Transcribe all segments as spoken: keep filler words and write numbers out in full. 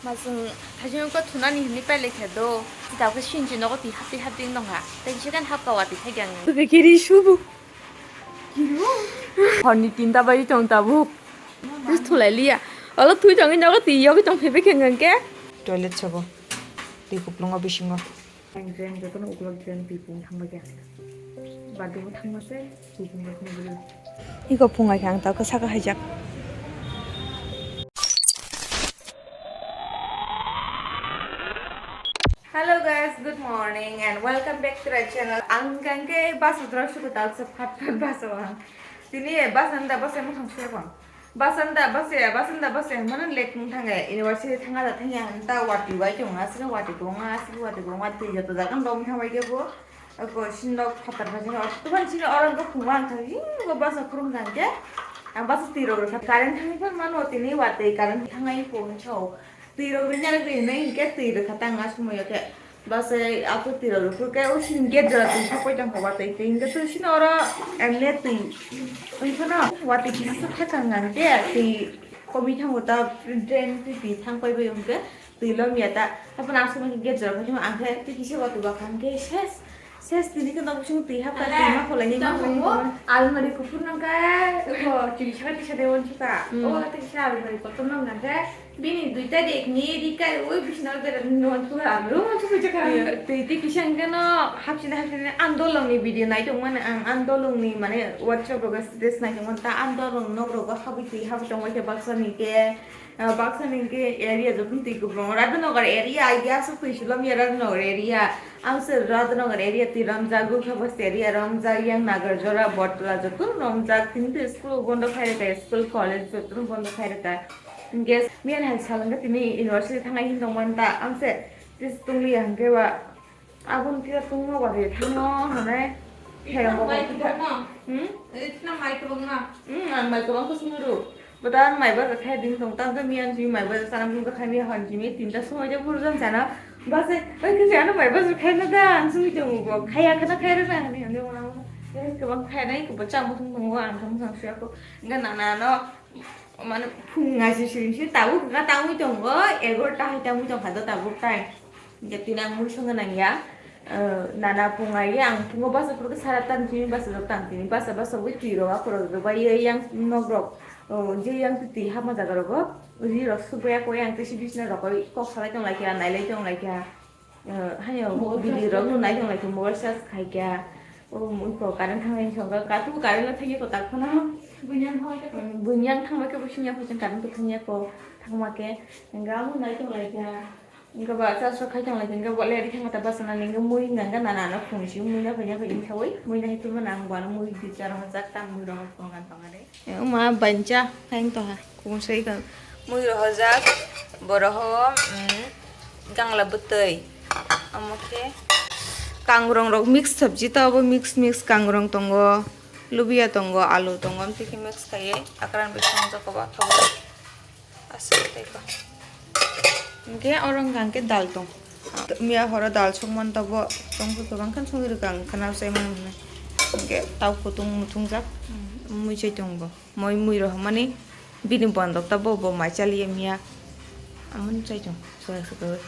Masung thajin ko thunani hini pele khe do. Sita ko sinji nogo ti hati hati nongha. Tei second half ka wati thagi ang. Kiri subu. Kiri. Horni tinta bai tong tabuk. Thulai liya. Olo thui tongwi nogo ti yogi tong phebe khe ngang ke. Toilet sabo. Tei kuplungo bisingo. Drain jotono ukulok drain twi pung thangbaikha. Bathroom-o thangmase twi pung thangbaikha. Iko phungai kha ang tao saka haijak. Hello guys, good morning and welcome back to our channel. Ang kangke bus drop suku tao se phat phat bus ang. Tini bus anda bus emo thang suya bang. Basanta base, basanta base, mana late wng thangkhe university thangkha da thangya ang ta wati bai tongo aswk wati kwbangma aswk wati kwbangma twi joto jaga dom thangbai khe bo. Ako sinok phatar phaji no tuban sini orang ko phungma ang thang jing ko basa khurung thang khe. Ang basa twi rok rwkha current thangwi phan mano tini watwi current thangai phone chao. Twi rok rwnya rwgwi hinwi hinkhe twi rwkha tang a sumoyo khe. Bwsai ato twi rok rwphuru khe o sini gate jora twi sokoi tongkha watwi twi hinkhe twi sini oro emne twi wngkha no watwi kisa se thakang nang khe twi komwi thango ta drain twi twi thang pai bai wngkhe twi lomya ta haphano aswk gate jora phai tongma ang khe twi kisa watwi bakha hinkhe ses. Ses tini khe nogo song twi hapta twi ma kholai ni ma kholai ni. Almari kuphur nang khe eko chiri saka tisa de won chuka. O tei kisa almari kotor nang nang khe bini dui tarik ni ri kai oi bisna bera ni won chuka ang ro won chuka chuka. Twi twi kisa ang khe no hapsini hapsini andolong ni video nai tong mani ang andolong ni mane WhatsApp rogo status nai tong mani ta andolong nok rogo habwi twi habwi tong bai khe baksa ni khe. Ah, baksa ni hwnkhe area jotono twi kwbang. Radhanagar area, I guess, o twi swlamya Radhanagar area. Ang se Radhanagar area twi romjak, Gukhabasti area romjak, yang Nagarjora, Botla jotono romjak. Tini twi school bondo khai rwkha, school, college jotono bondo khai rwkha. Hwnkhe miyan hai sal hwnkhe tini university thangnai hin tongmani ta. Ang se twi tonglia hwnkhe ba. Aboni kisa tungma ba de thango hwnwi. Itna mai kwbangma. Hmm? Itna mai kwbangma. Hmm, ang mai kwbang khe swnwi rw. Bo ta ang mai bazar khai ding tong, tamo miyan simi mai bazar sana mung kha miya hwn simi tinta sumai de buru jang sana. Base, oi khe ano mai bazar khai na da ang simi tong bo. Khaya khana khai rw na hwnwi hwnwi mona mona. Kwbang khai nai kwbang chamo thung tongo ang thang thang suya ko. Nga nana no. Mane phung ngai se siring se tabuk wngkha tangwi tongo egarota hai tangwi tongkha do tabuk time. Hingke tini ang mui songna nangya. Nana phung ai ang phungo basa phuru sara tan tini basa rok tang tini basa basa wi twi rok aphuru rok bai yang nok rok je yang twi hapma jaga rogo ri rok sugwi akoi ang tei si bisna rok kok salai tong lai kha nailai tong lai kha. Haino video rok no nai tong lai kha mobile charge khai kha. O mui ko current thang lai song kha tu current no thang ko tak phano. Bunyang thang lai kha busi nya ko current to thang ko thang ma khe. Hingga amo nai tong lai kha. Hingga ba charge rok khai tong lai kha hingga bo le ri thang ta basa na hingga mui hingga nana no phung si mui na phai na phai thawai mui na hi tu ma nang ba no mui di char ma jak tang mui rok phung kan tong are. Oma bancha khai to ha. Kungsui kang mui rohojak, boroho, mm, gangla bwtwi. Omo khe kangrong rok mix sabji ta obo mix mix kangrong tongo, lubia tongo, alu tongo, amtwi khe mix khaiwi akran bai swngjak obo thok aswk tei khe. Hwnkhe oro wngkha hwnkhe dal tong. Miya horo dal songmani tabuk tongkha kwbangkha songwi rwkha ang khana chai mano hwnwi. Hwnkhe tau kutung muthungjak mui chai tongo. Moi mui rohormani bini bondok ta bo bo mai chaliya miya. Amoni chai chong soya soya.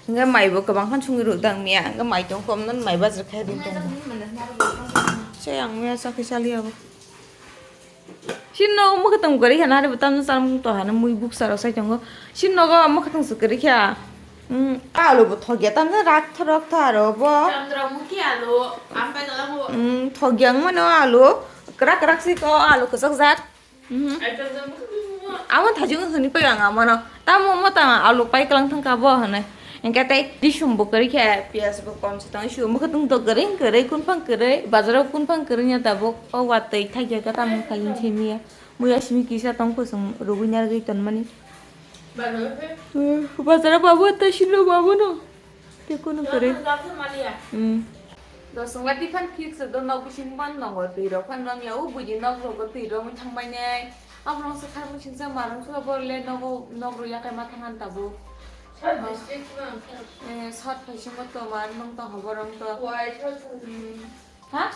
Hingke mai bo kwbang khan songwi rwdang miya. Hingke mai tong kom non mai bazar khai ring tong. Chai ang miya chakhe chaliya bo. Sini no mokhe tong kwrwi hana re tam sam to hana mui buksa rok sai tongo. Sini nogo mokhe tong kwrwi kha. Hmm, alu bo thokya tamjani rak thorok tha aro bo. Tamjani mukhi alu, ampai dala bo. Hmm, thokya wngmano alu, kwrak kwrak si ko alu kwchak jak. Mhm. Ai tamjani mukhi. Amo thajung hwnwi pai ang amano. Tamo mo tama alu pai kwlang thang ka bo hwnwi. Hingke tei disum bo kwrwi khe, piyaj bo kom se tong, sio mokhe tong to kwrwi kwrwi, kunphang kwrwi, bazaro kunphang kwrwi ya tabuk. O watwi thakya ka tamo khaling themiya. Muya simi kisa tong kusung rugwi narwgwi tonmani. Hmm, bazaro babu ta sino babu no. Te kunu kore. Hmm. Dosong la tiffin fix do nok bising ban nongo twi rok phan rom ya u buji nok rogo twi rom thang bai nai. Amrong se kharmu singsa marung se bor le nogo nok ro ya kai ma thangan tabu. Eh, sat phai simo to mar nong to hoborong to. Hmm. Ha?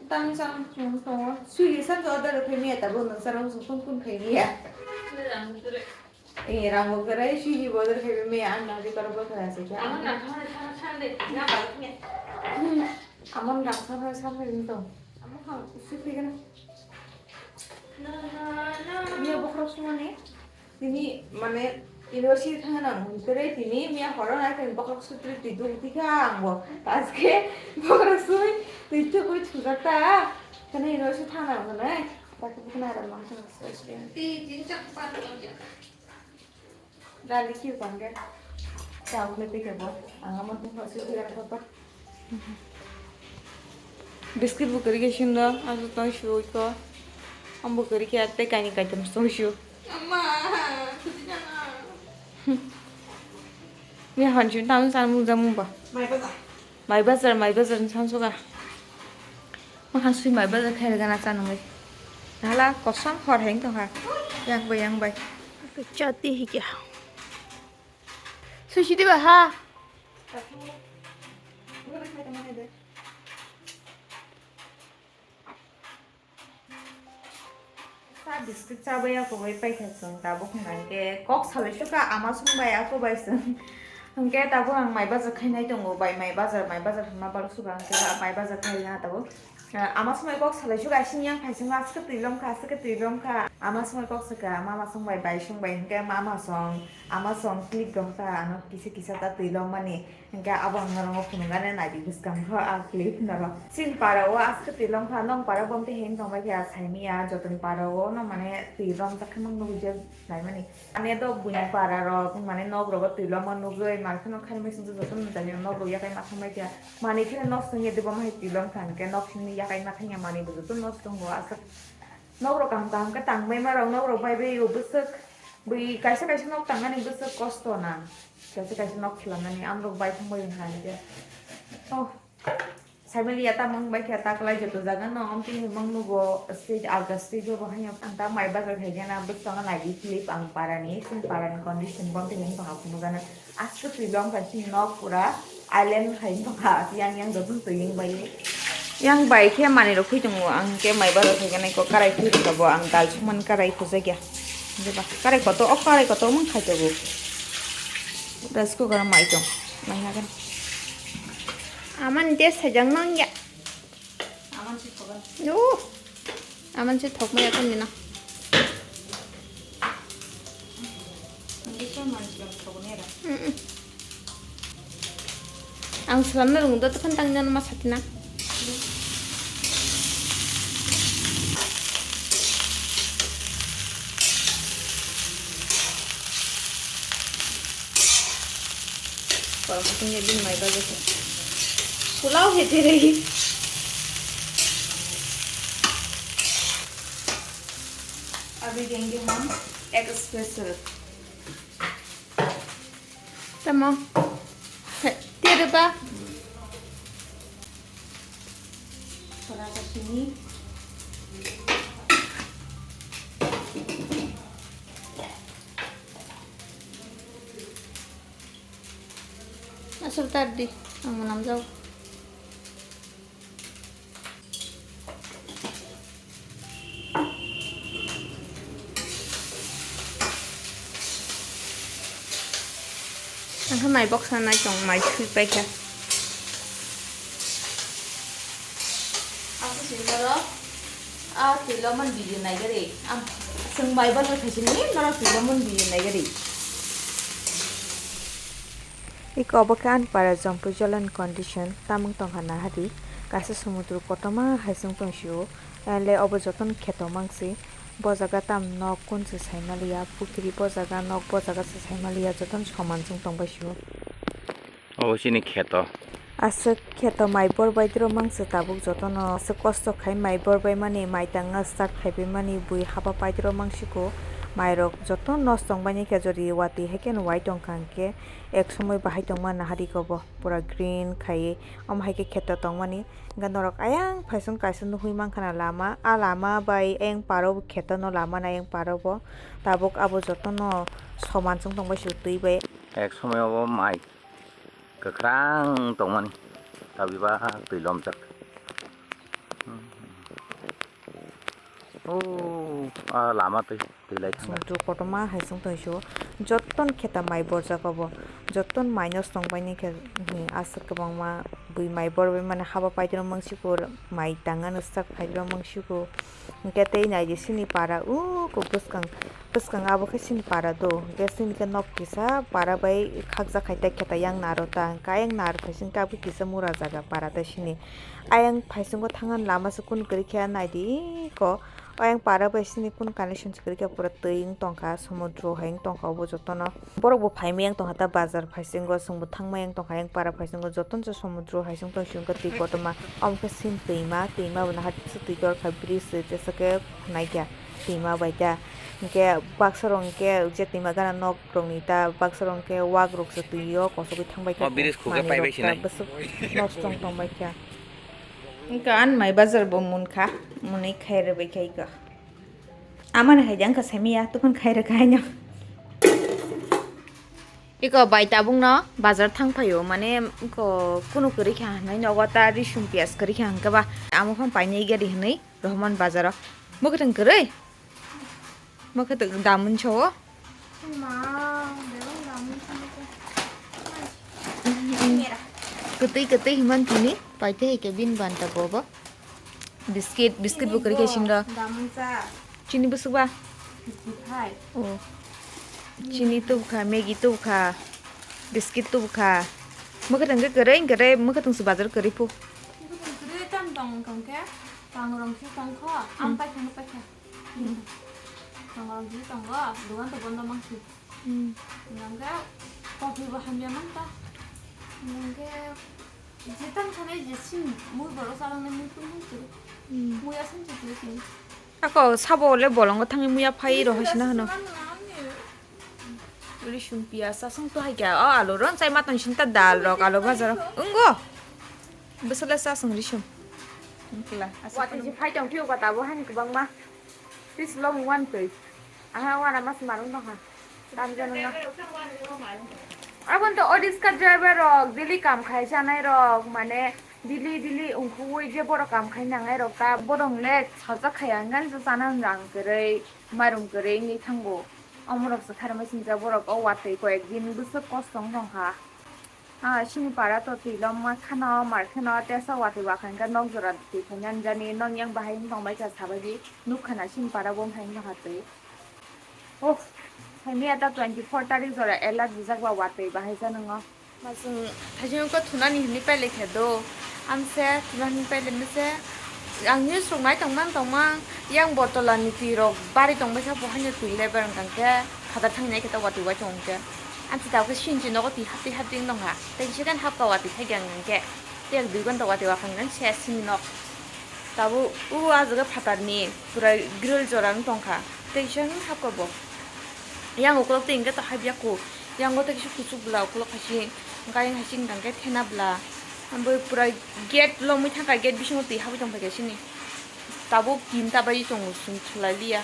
Tang chang chung tongo. Swiggy sanjo order rwphai miya tabuk nwng charo song kun kun khai miya. Eh, rang bo kwrwi sui di bodol khe be me ang nari kor bo kha se khe. Amon rang thang thang thang de na ba khe. Hmm, amon rang thang thang thang de to. Amon ha sui khe na. Na na na. Miya bokhorok sumani. Tini mane university thang na hwn kwrwi tini miya horo na khe bokhorok sui twi twi duk di kha ang bo. Aske bokhorok sui twi twi koi thujak ta. Kane university thang na hwn nai. Bakhe bukna ra mang thang sui sui. Ti tin chak pan ya. Dali ki bangke. Chao le peke bo. Ang amo tu hosi tu gara papa. Biscuit bo kari ke sindo, asu tong shu ko. Am bo kari ke atte kani kaitam tong shu. Amma, khudi jana. Ni han chun tang san mung jam mung ba. Mai ba ba. Mai bazar, mai bazar ni sansuka. Mahan sui mai bazar khai rega na chanungwi. Hala kosom hor heng tongkha. Yang bai, yang bai. Chati hikya. Sui sidi ba ha. Sa biscuit chabai ako bai paikha chwng tabuk hwnkha hwnkhe kok salai sukha ama song bai ako bai chwng. Hwnkhe tabuk ang mai bazar khainai tongo bai mai bazar mai bazar hwnma balok sukha hwnkhe mai bazar khaina tabuk. Ama song bai kok salai sukha asing yang phaising aske twi lomkha aske twi lomkha ama song bai kok sakha mama song bai bai song bai hwnkhe mama song ama song clip rwkha ano kisa kisa ta twi lommani. Hingke abo ang norok phunuknani naidi bwskango a clip norok. Chini para o aske twi lomkha, nong para bomte heng tongbai khe saimanya, jotoni para o no mane twi lomjak khe nang nukjak naimani. Ane do buini para rok mane nok rogo twi lomma nukjai, mar kheno khaimai singsa jotono jani nok rok yakai ma thangbai khe. Manwi kheno nok songya de bo hai twi lomkha hingke nok songni yakai ma thangya manwi bo joto nok songo aswk. Nok rok kaham kaham khe tangbai ma rok nok rok bai bai o bwswk. Bui kaisa kaisa nok tangnani bwswk kosto nang. Kaisa kaisa nok khwlamnani amrok bai thangbai wngkha hingke. Oh. Saimaliya tamung bai khe taklai joto jaga no, amtwi himang nugo stage, August stage o bo haino ang ta mai bazar khaigena bwskango naidi clip ang parani, chwng parani condition bo tini wngkha phunukgana. Aswk twi lomkha chini nok pura island hai wngkha, yang yang joto twi wngbai. Yang bai khe manwi rok khui tongo, ang khe mai bazar khaigena iko karai khui rwkha bo, ang dal songmani karai khujakya. Jeba, karai koto, o karai koto mung khai tongo. Rice cooker o mai tong, mai hagen. Amani tei sajak nang ya. Aman si thogan. Oh. Aman si thok mai akon dina. Nang khe mansi rok thogo ne ra. Mm-mm. Ang swlamna rwngdo, tokhan tang nang ma sakina. Kormo tungya bini mai bagwi se. Pulao he tere. Abhi denge hum ek special. Tamo. He, tere ba. Thora ka chini. Aswk tar di, ang mwnam jago. Ang khe mai boksa nai tong, mai sui pai kha. Ang khe sini norok, ah, twi lomani video nai gari. Ang, chwng mai bagwi khaisini, norok twi lomani video nai gari. Iko obo khe ani para Jampui Jolani condition, tamung tongkha nahadi, kaisa sumudru kotorma hai chwng tong sio, ele obo jotono kheto mangsi, bo jaga tam nok kun se saimaliya, pukiri bo jaga nok bo jaga se saimaliya, jotono soman chwng tongbai sio. Obo chini kheto. Aswk kheto mai bor bai dro mangsi tabuk jotono, aswk kosto khai mai bor bai mani, mai tangna start khai bai mani, bui haba pai dro mangsiko, mai rok joto nosto wng bai khe jori watwi hai khe no wai tongkha hwnkhe. Ek somoi bahai tongma nahari kobo pura green khaiwi, omo hai khe kheto tongmani. Hwnkhe norok ayang phaisong kaisa nugwi mankha na lama, ah lama bai ayang paro bo kheto no lama na ayang paro bo. Tabuk abo jotono soman chwng tongbai sio twi bai. Ek somoi obo mai kwkhwrang tongmani, tabuk ba twi lomjak. O Ah, lama twi, twi lai thang. Sumudru kotorma hai song tong sio. Jotton kheta mai borjak obo. Jotton mai no song bai ni khe, hmm, aswk kwbangma bui mai bor bai mani haba paidrw mangsi ko mai tanga no sak paidrw mangsi ko. Hwnkhe tei nai di sini para uko bwskang, bwskang abo khe sini para do. Hwnkhe sini khe nok kisa para bai khakjak khai tei kheta yang naro ta. Hwnkhe ayang naro khai sini khe abo kisa mura jaga para tei sini. Ayang phaisingo thangna lama se kunu kwrwi khe nai di ko. Ayang para bai sini kunu connection se kwrwi khe pura twi wng tongkha, somudro hai wng tongkha obo jotono. Borok bo phaima yang tongkha ta bazar phaisingo, chwng bo thangma yang tongkha yang para phaisingo jotono se somudro hai se wng tong sio twi kotorma. Omo khe sini twima, twima bo naha kisa twi khe oro kha bridge se tesa khe khwnai kha twima bai ta. Hinkhe baksa rok hinkhe je twima gana nok rok ni ta baksa rok hinkhe wak rok se twi o kosogwi thang bai kha. O bridge khe manwi pai rok bai ta sinai. Bwswk nosto wng tong bai kha. Wngkha ani mai bazar bo munkha, mwnwi khairwi bai kha iko. Amani hai jang kha samiya, tokon khairwi kha haino. Iko bai tabukno bazar thang phaio, mane iko kunu kwrwi kha hinwi nogo ta risum piyas kwrwi kha hwnkhe ba. Amo phang painai gari hinwi Rohman bazaro. Mwkhwtwng kwrwi? Mwkhwtwng damun sao. Kwtwi kwtwi himan tini paite hai khe bini banta bobo. Biscuit, biscuit bo kwrwi khe sinro. Chini bwswk ba? Oh. Chini tubukha, Maggi tubukha, biscuit tubukha. Mwkhwtwng khe kwrwi, kwrwi mwkhwtwng se bazar kwrwi phu. Kwrwi tam tong tong khe, kangrong se tong kho, ang paithak paithak. Tongo, di tongo, dogan to bondo mangsi. Hmm. Nangga kopi bo hamya manta. Nangga jetan khane je sim mui boro salang ne mui pun mui turu. Hmm. Mui asam je turu kini. Ako sabo le bolongo thangwi muya phai ro hasina hano. Risum piyas asung to hai kya. O alu ron chai matan sinta dal rok alu bajar. Ungo. Besala sa asung risum. Wati si phai tong phiyo kata bo hani kwbangma. Please long one twi. Aha wana mas marung tong ha. Tam jano na. Abon to o riska driver rok daily kam khai chanai rok mane daily daily ungkhuwi je borok kam khai nangnai rok ta borok le sajak khai ang gan sa chana rang kwrwi marung kwrwi wngwi thango. Omorok se kharmai singjak borok o watwi koyek din bwswk kosto wng tong kha. Ah, sini para to twi lom ma khano, mar kheno, tesa watwi wakhang khe nok jora twi phainani jani, nok yang bahai wng tong bai kha sabai di, nuk khana sini para bo wng hai wng kha twi. Oh, hai miya ta twenty four tarik jora alert rijak ba watwi bahai jani ngo. Masung thajin ko thunani hini paile khe do, amse thunani paile mese. Ang news rok nai tongmang tongmang, yang Bortola ni twi rok bari tongbaisa bo haino twi lebar wngkha khe phatar thangni nai khe ta watwi uaitong khe. Amtwi tabukhe sinchi nogo twi haptwi haptwi wng tongkha. Tei kisa khe hapka watwi thaidiya wngkha khe. Tei dui ghonta watwi uakha wngkha khe sini nok. Tabuk o ah jaga phatarni pura grill jora wng tongkha. Tei kisa wng hapka bo. Yang ukulok twi hwnkhe ta hapya kho. Yang o tei kisa kuchuk bwla ukulok hai se. Hwnkhe ayang hai se wngkha khe thena bwla. Bo pura gate lomwi thangkha, gate bisingo twi habwi tongphaikha sini. Tabuk tinta bai tongo, chwng thwlailiya.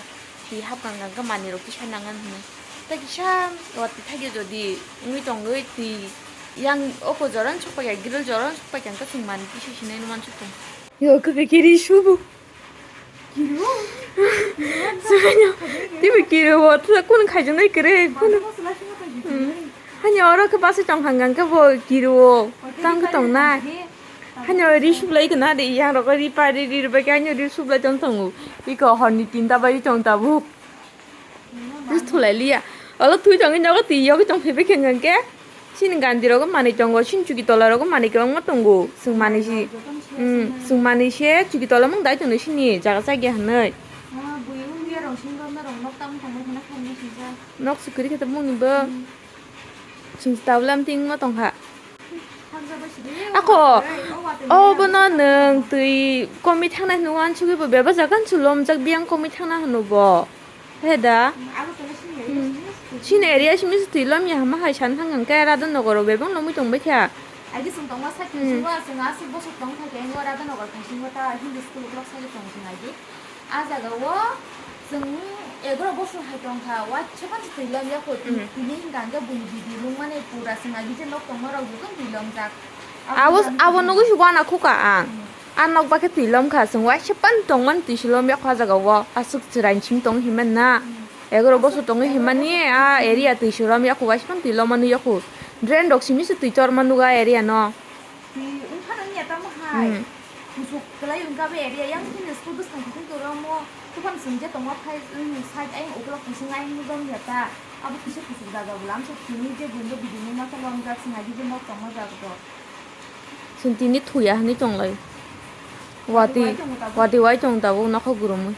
Twi hapkha hwnkha khe manwirok kisa nangan hwnwi. Tei kisa watwi thakya jodi wngwi tongwi twi yang oko jora wng sokphaikha, grill jora wng sokphaikha hwnkhe chwng manwi kisa sinai nw uansuk tongo. Yo, kwkwi kiri subu. Kiri o? Sukanya, twi bo kiri o, twi kunu khaijaknai kwrwi, kunu. Masala sima ta kiri. Hmm. Hani oro khe basi tong hang hang khe bo kiri o. Tang khe tong nai. Hani ri sublai khe na de, yang rok ri pa ri ri bai khe hani ri sublai tong tongo. Iko horni tinta bai tong tabuk. Just thulai liya. Olo thui tongwi nogo twi yogwi tong phaibai khe hwnkhe. Chini gandhi rogo manwi tongo, chini chuki tola rogo manwi kwbangma tongo. Chwng manwi si, hmm, chwng manwi se chuki tola mung dai tongo chini jaga chagya hwnwi. Nok se kwrwi khe tabukni bo. Chwng tablam tingma tongkha. Ako, o bono nwng twi komwi thangna hwnwi uansugwi bo bebak jaga sulomjak biyang komwi thangna hwnwi bo. He da? Chini area simi se twi lom ya hama hai san thang hwnkhe Radha Nagar o bebak lomwi tongbai kha. Aidi chwng tongma side chwng aswk bosok tong thai khe Radha Nagar phaisingo ta Hindi school block side tong chwng aidi. Ah jaga o chwng egaroh bosor hai tong kha, waisa phano se twi lom ya kho, tini hwnkha hwnkhe buini bidi nung mani pura chwng aidi je nok tongma rok joto twi lom jak. Abo, abo nugwi se uana khuka ang. A nok bakhe twi lom kha, chwng waisa pan tongmani twi se lom yakho a jaga o, aswk chwrai simi tong hinmani na. Egaroh bosor tongo hinmani a area twi se lom yakho, waisa pan twi lom mani yakho. Drain rok simi se twi chorma nugo a area no. Twi wngkha nang ya tamo hai. Hmm. Kusuk kwlai wngkha bo area, yang phini school bwskang kutung toro mo, tubani chwng je tongma phai, wng side ayang ukulok kusung ayang nugam ya ta. Abo kisa kusuk jaga bo lamsa tini je bundo bidini masa lom jak sinai di je nok tongma jaga to. Chwng tini thuya hinwi tonglai. Watwi, watwi wai tongo tabuk. Watwi wai tongo tabuk nokha gurumwi.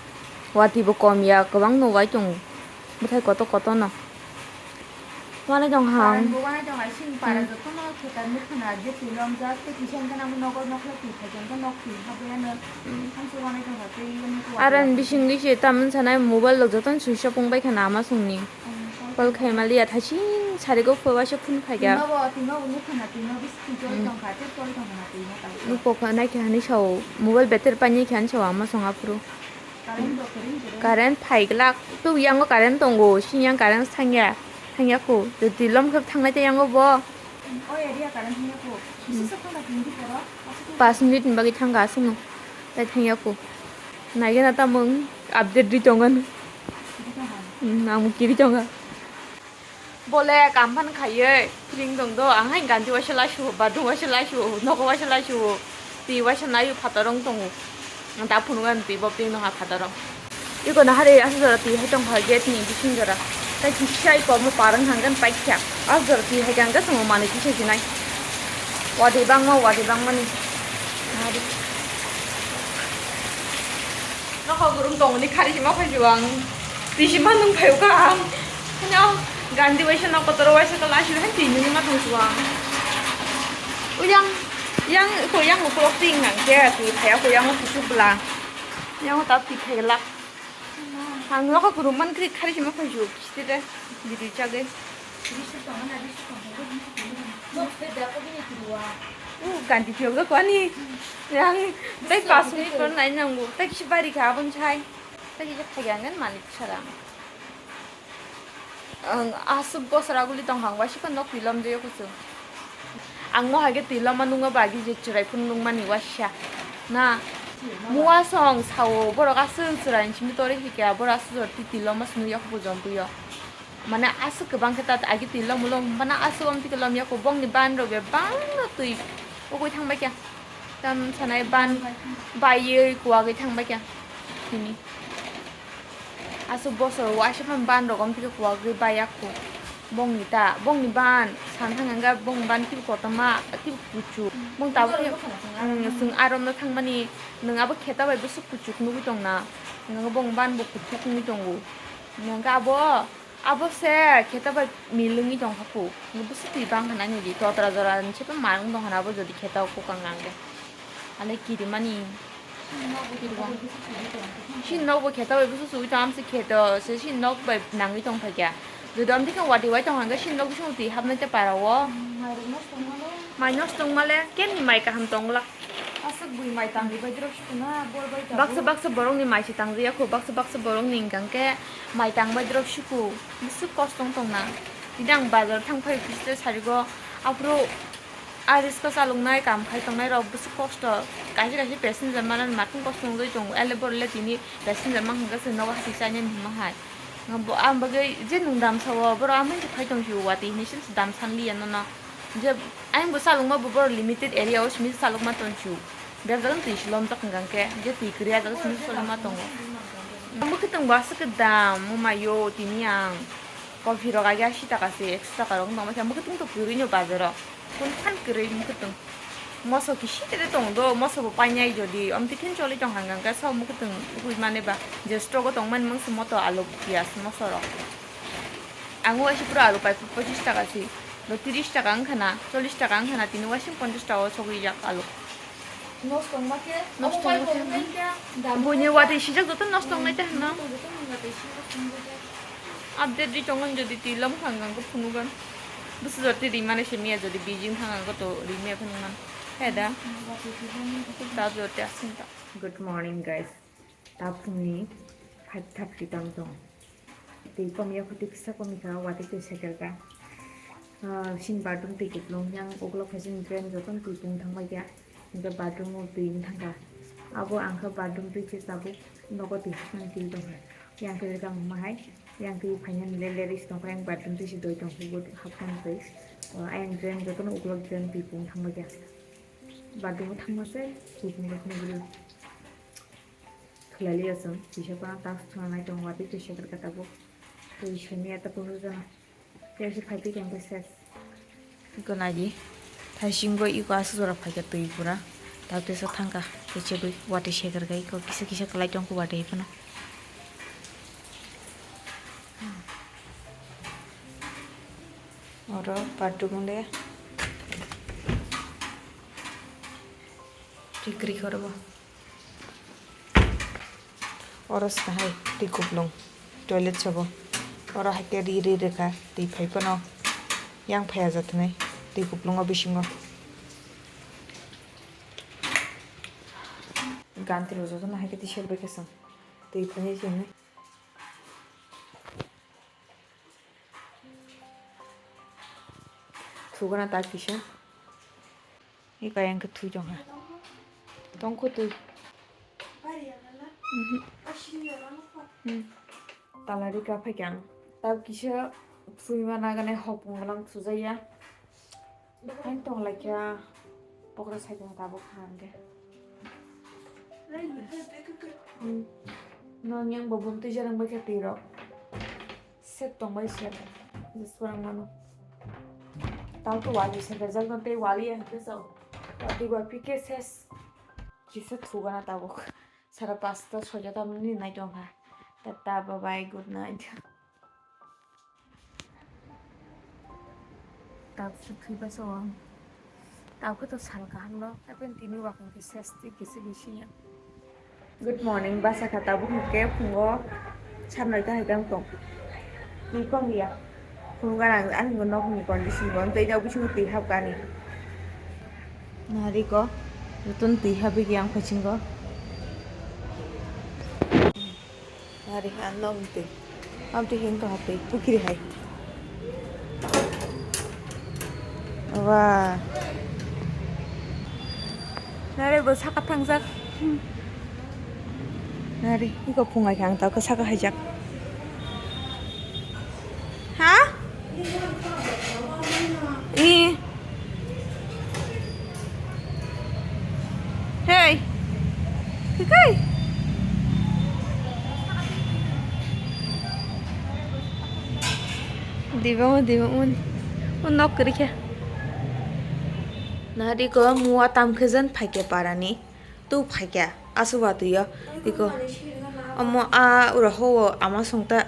Watwi bo kom ya, kwbangno wai tongo. Bwthai kotor kotorno. Wanai tong ha. Current bo wanai tong ha, sini para jotono thetar nukha na je twi lom jak tei kisa hwnkhe nang nogo nokla twi thai jang khe nok twi ha boyano. Hamsa wanai tong ha tei yoni kuwa. Aro ni bising ni se tamni sanai mobile rok jotono switch off wng bai kha na ama songni. Call khaimaliya, thaising sarigo phoi waisa phone khaikha. Twi nobo, twi nobo nukha na, twi nobo bisi twi tol tongkha, tei tol tongkha na twi no tabuk. Nukpokha naikha hinwi sao, mobile battery painai kha hinwi sao ama song aphuru. Current bo kwrwi kwrwi. Current phaiglak, tei yango current tongo, sini yang current thangya, thangya kho. Twi lom khe thangnai tei yango bo. O area current thangya kho. Bisi sok thangna twi di koro. Pas minute ni bagwi thangkha aswkno. Tai thangya kho. Naigena tamo wng update di tongo. Kiri tongo. Hmm, ang kiri tongo. Bole kam phan khaiye, kring tong do, ang hai ganti waisa laisu, badung waisa laisu, nogo waisa laisu, twi waisa nayu phatarong tongo. Ang ta phunukha twi bo pring nokha phatarong. Iko nahari aswk jora twi hai tongkha gate ni bising jora. Tai kisa iko mo parang hanggan paikha. Aswk jora twi hai hangga tongmo manwi kisa sinai. Wadi bangma, wadi bangmani. Nokha gurung tongmani khari sima phaisu ang. Twi sima nung phaio ka ang. Hino gandi waisa nok kotor waisa kala aswk hai twi nungma tongsu ang. Uyang, yang, ko yang ukulok ting nang khe twi phaiya ko yang ukulok bla. Yang ta twi phaiglak. Ang nokha gurung man kri khari sima phaisu kiste de bidi chage. Uh, ganti phiyok jak ani. Yang tei pas minute pon nai nango. Tei kisi bari kha abon sai. Tei kisa phai gangan malik sarang. Ang aswk bosra guli tong hang waisa khe nok twi lom jayo kuchung. Ang mo hai khe twi loma nungma bagwi je chwrai phuru nungmani waisa. Na. Muasong sao borok aswk chwrai simi tori hikya borok aswk jor twi twi loma sunu yakubu jompuyo. Mane aswk kwbang khe ta agi twi lom ulo, mane aswk om twi lom yako, bongni ban rok be bangno twi ugui thang bai kha. Tam sanai ban baiwi kuwagwi thang bai kha. Tini aswk bosor o waisa phano ban rok om twi kuwagwi bai yako. Bongni ta, bongni ban san thang hwnka, bongni ban twi kotorma, twi kuchuk. Bong tabuk khe, mm, chwng arom no thangmani, nwng abo kheta bai bwswk kuchuk nugwi tong na, nwng bongni ban bo kuchuk wngwi tongo. Nwng khe abo. Abo se kheta bai milwngwi tong kha kho. Bo se twi bang hwnani di totra jora ni se ma wng tong hwnna abo jodi kheta o kokang ang de. Ale kirimani. Sini nok bo kheta bai bwswk suwi tong, amse kheto se sini nok bai nangwi tong thakya. Jodi amtwi khe watwi wai tong hwnka sini nok bising twi hapnai te para o. Mai nosto wngma le. Mai nosto wngma le. Ken ni mai kaham tong glak. Aswk bui mai tangwi bai drop sukuna, bor bai tabuk. Baksa baksa borokni mai se tangwi yakho, baksa baksa borokni hwnkha khe mai tang bai drop suku. Bwswk kosto wng tongna. Tini ang bazar thang phai khe sarigo, aphuru a riska chaloknai, kam khai tongnai rok bwswk kosto. Kaisa kaisa passenger manani makhung kosto wngwi tongo. Ele borok le tini passenger mankha khe se nogo hachwi chainani hwnma hai. Ang bagwi je nwng damsa o, borok amoni se phai tong sio, watwi hinwi se dam san liya nono. Je ayang bo chalokma bo borok limited area o simi chalokma tong sio. Bebak jagani twi se lomjak hwnka khe, je twi kwrwi a jaga simi chalokma tongo. Mwkhwtwng bo aswk khe dam, mwmaio tini ang coffee rok agi ashi taka se, ekso taka rok wng tongma khe, mwkhwtwng to kwrwi no bazar o. Kun phan kwrwi mwkhwtwng. Moso kisi tete tong do, moso bo painai jodi, omtwi khe choli tong hang hang khe, sao mwkhwtwng ugui mane ba, je stock o tong mani mungsa moto alu piyaj moso rok. Ang waisa pura alu pai pachis taka si, do tris taka wngkha na, chollis taka wngkha na, tini waisa ponchas taka o sogwi jak alu. Nosto wngma khe, nosto wngma khe, buini watwi sijak joto nosto wngnai ta hwnna. Update ri tongo jodi twi lom khang khang khe phunugan. Bwswk jodi rimani simiya jodi bijing thang ang to rimya phunukman. He da. Ta jodi asing ta. Good morning, guys. Ta phungni five thirty tang tong. Twi kom ya khuti kisa kom kha, watwi twi sekel ka. Ah, sini bathroom twi kuplung yang uklok khe sini drain joto twi pung thang bai ya. Hwnkhe bathroom o twi wng thangkha. Abo ang khe bathroom twi se tabuk nogo twi hapnani twi tongkha. Yang khe rwkang hwnma hai, yang twi phainani le lerwi se tongkha, yang bathroom twi se doi tongkha, bo hapnani twi. O, ayang drain jotono ukulok drain twi pung thangbaikha. Bathroom o thangma se twi pung rokni bwrwi. Khwlailiya chwng, kisa phano task thwna nai tongo, watwi twi sekarkha tabuk. Twi simi ya ta phuru jana. Tei se phai twi tongkhe ses. Iko naidi. Thaisingo iko aswk jora phaikha twi pura. Tabuk teisa thangkha. Tei chebwi watwi sekarkha iko kisa kisa kwlai tongkha watwi phano. Oro bathroom le. Tikri khorbo. Oro se hai twi kuplung toilet sobo. Oro hai khe ri ri rwkha twi phai phano yang phaiya jathinai twi kuplungo bisingo. Ganti rok jotono hai khe twi serbai khe chwng twi phai sinai. Thugana ta kisa. Iko yang khe thui tongkha. Tongkho twi. Mhm. Hmm. Talari ka phai khe ang. Ta kisa thwi ma nagane hopung lang thujaya. Ang tong lai kha. Pokra sai tong tabuk kha ang khe. Hmm. No yang bo bum twi jarang bai kha twi rok. Set tongbai set. Just kurang mano. Tao to wali set rajak no tei wali ya hwnkhe sao. Wati wa pike ses. Kisa thugana tabuk. Sara pasta soja tamni nai tongkha. Tata bye bye, good night. Tabuk se thwi basa o ang. Tabuk to sal kaham no, tapi tini wakang ke ses ti kisi bisi ya. Good morning, basa kha tabuk hwnkhe phungo sat noita hai tang tong. Twi kong ya. Phungo ang ani bo nokni condition bo tei nok bisingo twi hap kani. Nari ko, nutun twi hap yang phasingo. Nari, ang nok twi. Amtwi hing tong twi, pukiri hai. Wah. Nari bo saka thangjak. Nari, iko phungai kha ang tao khe saka haijak. Ha? I. Hey. Hikai. Diba mo, diba mo. O nok kiri khe. Nari ko mua tam khe jan phaikhe parani. Tu phaikha, aswk watwi o, tiko. Omo a ura ho ama songta.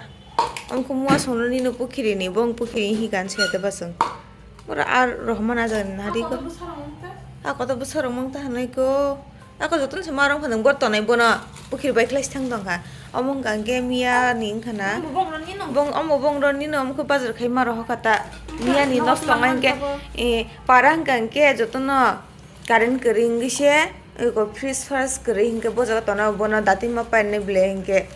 Omkhe mua songno nino pukhiri ni, bong pukhiri hi gan se te basong. Ura a rohman a jaga ni nari ko. A koto bwsarok mangta hanai ko. Ako jotono se marong phanang bor tonai bono pukhiri bai khlai thang tongkha. Omo hwnkha hwnkhe miya ni wngkha na. Bong, omo bong rok nino omkhe bazar khai ma rohor kha ta. Miya ni nosto wngnai hwnkhe, eh, para hwnkha hwnkhe jotono. Current kwrwi wngwi se, eko fresh fresh kwrwi hinkhe bo jaga tona bono dati ma painani ble hinkhe.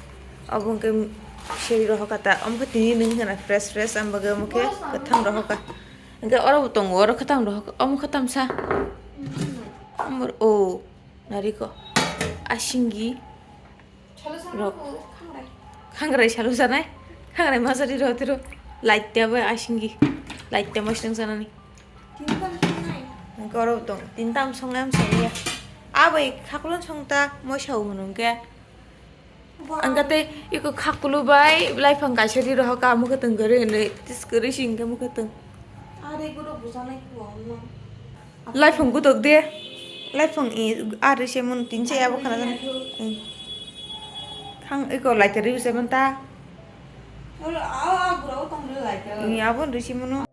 Obo hinkhe seri rohor kha ta, omo khe tini nwng khna fresh fresh, ang bagwi omo khe kwtham rohor kha. Hinkhe oro bo tongo, oro kwtham rohor kha, omo kwtham sa. Omo o, nariko, asinggi. Rok. Khangrai salo sanai. Khangrai masari rok tiro. Light tebo asinggi. Light tebo sing sanani. Hingke oro tong. Tinta am songai am songai ya. Abai khaklon songta moisa hwnung ke. Angkate iko khakulu bai laifang kaisa ri rohor ka mukha tong gori hwnwi tis gori sing ke mukha tong. Are guru bujanai ko. Laifang gutok de. Laifang i ari se mun tin se abo khana jani. Khang iko laitari se mun ta. Ni abo risi munu.